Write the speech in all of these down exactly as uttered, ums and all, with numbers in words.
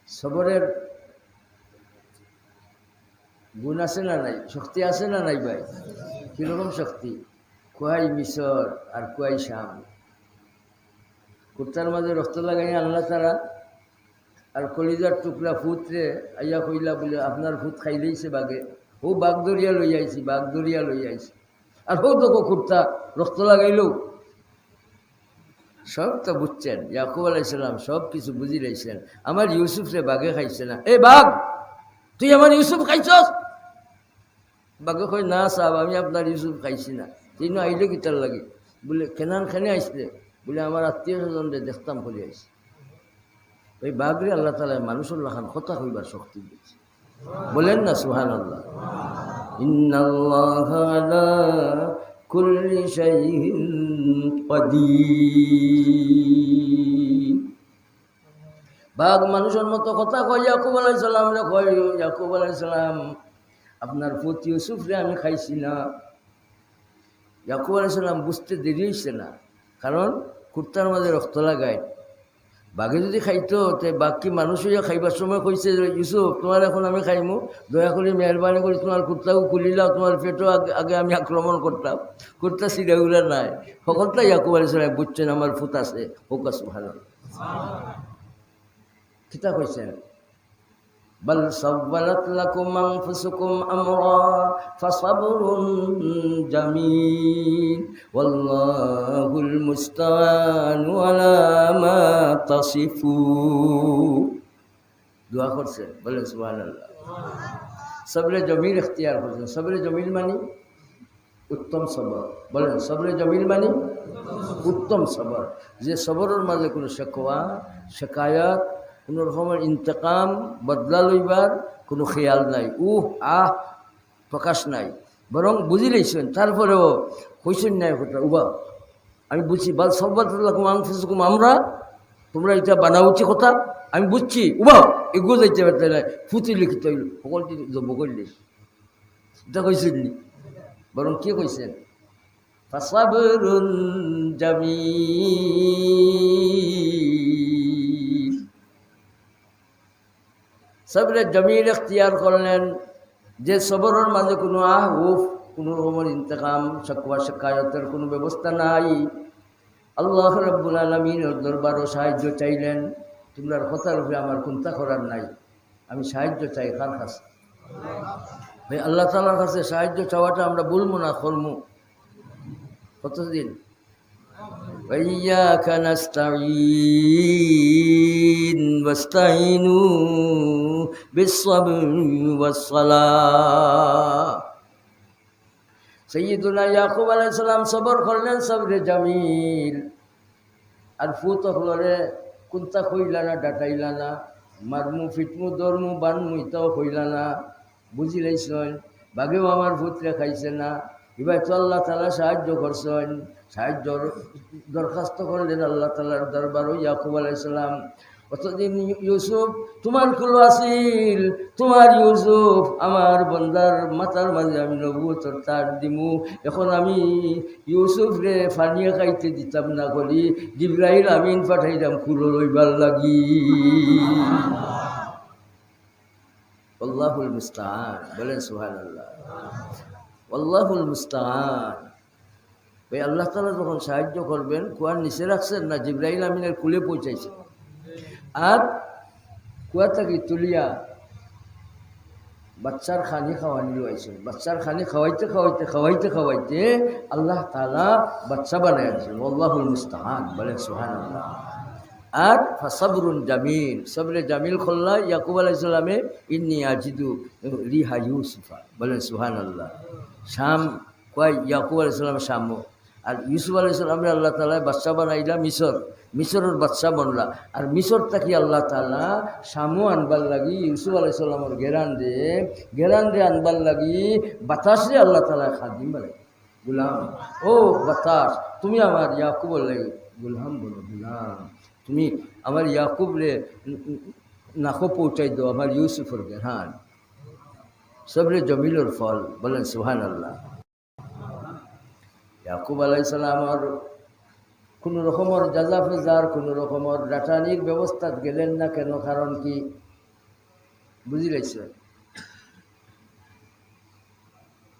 সবরের গুণ আছে না নাই? শক্তি আছে না নাই ভাই? কিরকম শক্তি? কুয়াই মিশর আর কুয়াই শাম। কুর্তার মাঝে রক্ত লাগাইয়া আনলা তারা, আর কলিজার টুকরা ফুতরে আইয়া কইলা বুলে, "আপনার ফুত খাইলাইছে বাঘে।" ও বাঘ ধরিয়া লই আইছি, বাঘ ধরিয়া লই আইছি। আর হো দেখো কুর্তা রক্ত লাগাইলো। সব তো বুঝছেন, ইয়াকুব আলাইহিস সালাম সব কিছু বুঝি লাইছেন। আমার ইউসুফরে বাঘে খাইছে না। "এ বাঘ, তুই আমার ইউসুফ খাইছস?" বাঘে কয়, "না সাব, আমি আপনার ইউসুফ খাইছি না।" "তিন আইলে কিতার লাগি?" বুলে, "কেনান কেনে আইসলে?" বুলে, "আমার আত্মীয় স্বজনরে দেখতাম করি আইছি।" ওই বাঘরে আল্লাহ তাআলায় মানুষর লাখান কথা কইবার শক্তি দিছে। বলেন না সুবহানাল্লাহ। ইন্নাল্লাহা আলা কুল্লি শাইইন কাদির। বাঘ মানুষর মতো কথা কয়, ইয়াকুব আলাইহিস সালামরে কয়, "ইয়াকুব আলাইহিস সালাম, আপনার পুত ইউসুফরে আমি খাইছি না।" ইয়াকুব আলাইহিস সালাম বুঝতে দেরি হইছে না, কারণ কুর্তার মাঝে রক্ত লাগায়। বাঘে যদি খাইতো, তে বাঘ কি মানুষ হইয়া খাইবার সময় কইছে যে, "ইউসুফ, তোমার এখন আমি খাইমু, দয়া করি মেহেরবানি করি তোমার কুর্তাও খুলিলাও, তোমার পেটও আগে, আগে আমি আক্রমণ করতাম।" কুর্তা ছিঁড়া উড়া নাই। হকলতা ইয়াকুব আলাইহিস সালাম বুঝছেন, আমার পুত আছে। হোক সুবহানাল্লাহ। কিতা কইছেন? "বাল সাওয়ালাত লাকুম আনফুসুকুম আমরা ফাসাবরুন জামিল ওয়াল্লাহুল মুস্তাআনু আলা মা তাসিফুন।" দোয়া করছেন, বলেন সুবহানাল্লাহ। সবরে জমিল এখতিয়ার করছেন। সবরে জমিল মানে উত্তম সবর। বলেন, সবরে জমিল মানে উত্তম সবর। যে সবরর মাঝে কোনো শেকওয়া, শেকায়ত, কোনো রকমের ইন্তেকাম, বদলা লইবার কোনো খেয়াল নাই। উহ, আহ, প্রকাশ নাই। বরং বুঝি লইছেন, তারপরেও কইছেন না এই কথা, "উবা, আমি বুঝছি, বাল সাওয়ালাত লাকুম আনফুসুকুম আমরা, তোমরা এটা বানাউটি কথা, আমি বুঝছি, উবা, এগু যাইতে পারতে না, ফুতি লিখিত হইল, সকলটি জব করলে।" এটা কইছেন নি? বরং কি কইছেন? "ফাসাবরুন জামিল।" সবরে জমিল এখতিয়ার করলেন, যে সবরর মাঝে কোনো আহ উফ, কোনো রকমের ইন্তেকাম, শেকওয়া শেকায়তের কোনো ব্যবস্থা নাই। আল্লাহ রাব্বুল আলামিনের দরবারও সাহায্য চাইলেন, "তোমরার কথার উপরে আমার কুন্তা করার নাই, আমি সাহায্য চাই কার কাছে?" ভাই, আল্লাহ তাআলার কাছে সাহায্য চাওয়াটা আমরা ভুলমু না করমু। কতদিন? "ওয়া ইয়াকা নাস্তাঈন ওয়াস্তাইনু বিস সাবরি ওয়াস সালাহ।" সাইয়্যিদুনা ইয়াকুব আলাইহিস সালাম সবর করলেন, সবরে জামিল। আর ফুত অকলরে কুন্তা কইলা না, ডাটাইলা না, মারমু, ফিটমু, ধরমু, বানমু, ইতাও কইলা না। বুঝি লাইছইন, বাঘেও আমার ফুতরে খাইছে না। ইবায় তো আল্লাহ তাআলা সাহায্য করছইন, সাহায্যর দরখাস্ত করলেন আল্লাহ তাআলার দরবারও ইয়াকুব আলাইহিস সালাম। অতদিন ইউসুফ, তোমার কুলো আছিল, তোমার ইউসুফ, আমার বন্দার মাথার মাঝে আমি নবুয়তর তাজ দিমু। এখন আমি ইউসুফরে পানিয়ে খাইতে দিতাম না করি, জিব্রাইল আমিন পাঠাইতাম কুলো লইবার লাগি। আল্লাহুল মুস্তাআন, বলেন সুবহানাল্লাহ। আল্লাহুল মুস্তাআন। ভাই, আল্লাহ তাআলা যখন সাহায্য করবেন, কুয়ার নিচে রাখছেন না, জিব্রাইল আমিনের কুলে পৌঁছাইছে। আর কুয়া থাকি তুলিয়া বাচ্চার খানি খাওয়ানি লইছেন। বাচ্চার খানি খাওয়াইতে, খাওয়াইতে, খাওয়াইতে, খাওয়াইতে আল্লাহ তাআলা বাচ্চা বানাই আনছেন। আল্লাহুল মুস্তাআন, বলেন সুবহানাল্লাহ। আর ফাসাবরুন জামিল, সবরে জামিল করলা ইয়াকুব আলাইহিস সালামে, "ইন্নী আজিদু রিহা ইউসুফা", বলেন সুবহানাল্লাহ। শাম, কয় ইয়াকুব আলাইহিস সালাম শামও। আর ইউসুফ আলাইহিস সালামরে আল্লাহ তাআলা বাদশা বানাইলা মিশর, মিশরর বাদশা বনলা। আর মিশর থাকি আল্লাহ তাআলা শামও আনবার লাগি ইউসুফ আলাইহিস সালামর গেরান দে, গেরান দে আনবার লাগি বাতাসরে আল্লাহ তাআলা খাদিম বানাই, গোলাম। ও বাতাস, তুমি আমার ইয়াকুবর লাগি গোলাম বনো, গোলাম। তুমি আমার ইয়াকুবরে নাকো পৌঁছাই দেও আমার ইউসুফর গেরান। সবরে জমিলর ফল, বলেন সুবহানাল্লাহ। ইয়াকুব আলাইহিস সালামর কোনো রকমর যাজা ফেজার, কোনো রকমর ডাটানির ব্যবস্থাত গেলেন না কেন? কারণ কি? বুঝি লাইছো?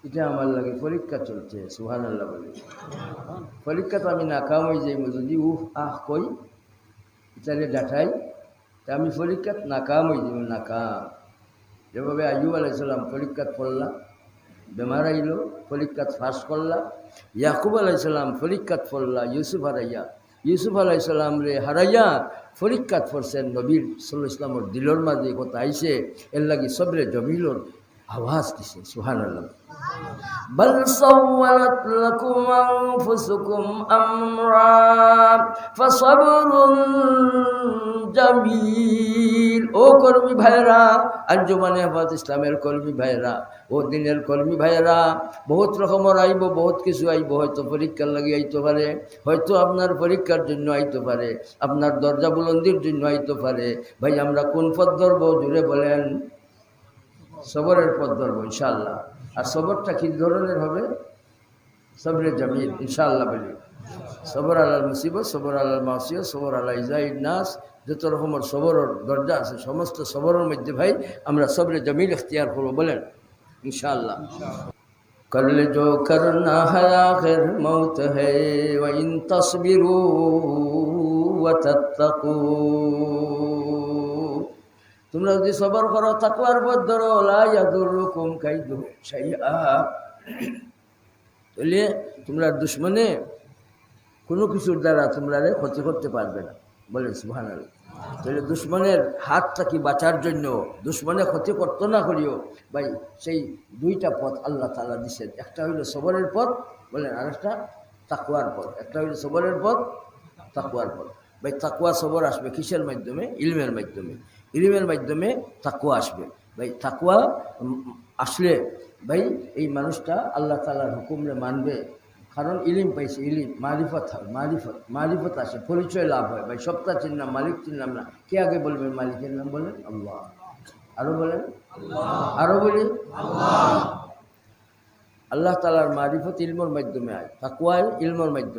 ইটা আমার লাগি পরীক্ষা চলছে, সুবহানাল্লাহ বলি। পরীক্ষাত আমি নাকাম অই যাইমু, যদি উহ আহ কই, ইতারে ডাটাই, তে আমি পরীক্ষাত নাকাম অই যাইমু, নাকাম। যেভাবে আইয়ুব আলাইহিস সালাম পরীক্ষাত পড়লা, বেমার আইলো, পরীক্ষাত পাস করলা। ইয়াকুব আলাইহিস সালাম পরীক্ষাত পড়লা, ইউসুফ হারাইয়া। ইউসুফ আলাইহিস সালামরে হারাইয়া পরীক্ষাত পড়ছেন নবীর সাল্লাল্লাহু আলাইহি ওয়াসাল্লামর দিলর মাঝে কথা আইছে, এর লাগি সবরে জমিলর আওয়াজ দিছে, সুবহানাল্লাহ। بل سولت لكم أنفسكم أمرا فصبر جميل। ও কর্মী ভাইরা, আঞ্জুমানে হেফাজত ইসলামের কর্মী ভাইরা, ও দিনের কর্মী ভাইরা, বহুত রকমর আইবো, বহুত কিছু আইবো, হয়তো পরীক্ষার লাগি আইতো পারে, হয়তো আপনার পরীক্ষার জন্য আইতো পারে, আপনার দরজা বুলন্দির জন্য আইতো পারে। ভাই, আমরা কোন পথ ধরবো? জুরে বলেন। সবরের পথ ধরবো ইনশাআল্লাহ। আর সবরটা কি ধরনের হবে? সবরে জামিল ইনশাআল্লাহ বলি। সবর আলাল মুসিবত, সবর আলাল মাসিয়ত, সবর আলা ইজাইন নাস, যত রকমর সবরর দরজা আছে, সমস্ত সবরর মধ্যে ভাই আমরা সবরে জামিল ইখতিয়ার করবো, বলেন ইনশাআল্লাহ। কল জো করনা হ্যায় আখির মৌত হ্যায় ওয়া ইন তাসবিরু ওয়া তাত্তাকু। তোমরা যদি সবর করো, তাকওয়ার পথ ধরো, লা ইয়াদুররুকুম কাইদুহুম শাইআ, তাহলে তোমরা দুশমনে কোনো কিছুর দ্বারা তোমরারে ক্ষতি করতে পারবে না। বলেন সুবহানাল্লাহ। তাহলে দুশমনের হাত থাকি বাঁচার জন্য, দুশমনে ক্ষতি করতে না করিও, ভাই, সেই দুইটা পথ আল্লাহ তাআলা দিছেন। একটা হইল সবরের পথ, বলেন, আর একটা তাকওয়ার পথ। একটা হইল সবরের পথ, তাকওয়ার পথ। ভাই, তাকওয়া সবর আসবে কিসের মাধ্যমে? ইলমের মাধ্যমে। ইলমের মাধ্যমে তাকওয়া আসবে। ভাই, তাকওয়া, উম, আসলে, ভাই, এই মানুষটা আল্লাহ তাআলার হুকুমরে মানবে। কারণ ইলিম পাইছে, ইলিম, মারিফত হয়, মারিফত, মারিফত আসে, পরিচয় লাভ হয়। ভাই, সত্তা চিনলাম, মালিক চিনলাম না, কে আগে বলবে মালিকের নাম? বলেন, আল্লাহ। আরো বলেন, আরো বলি, আল্লাহ। আল্লাহ তাআলার মারিফত ইলমর মাধ্যমে হয়, তাকওয়া ইলমর মাধ্যমে।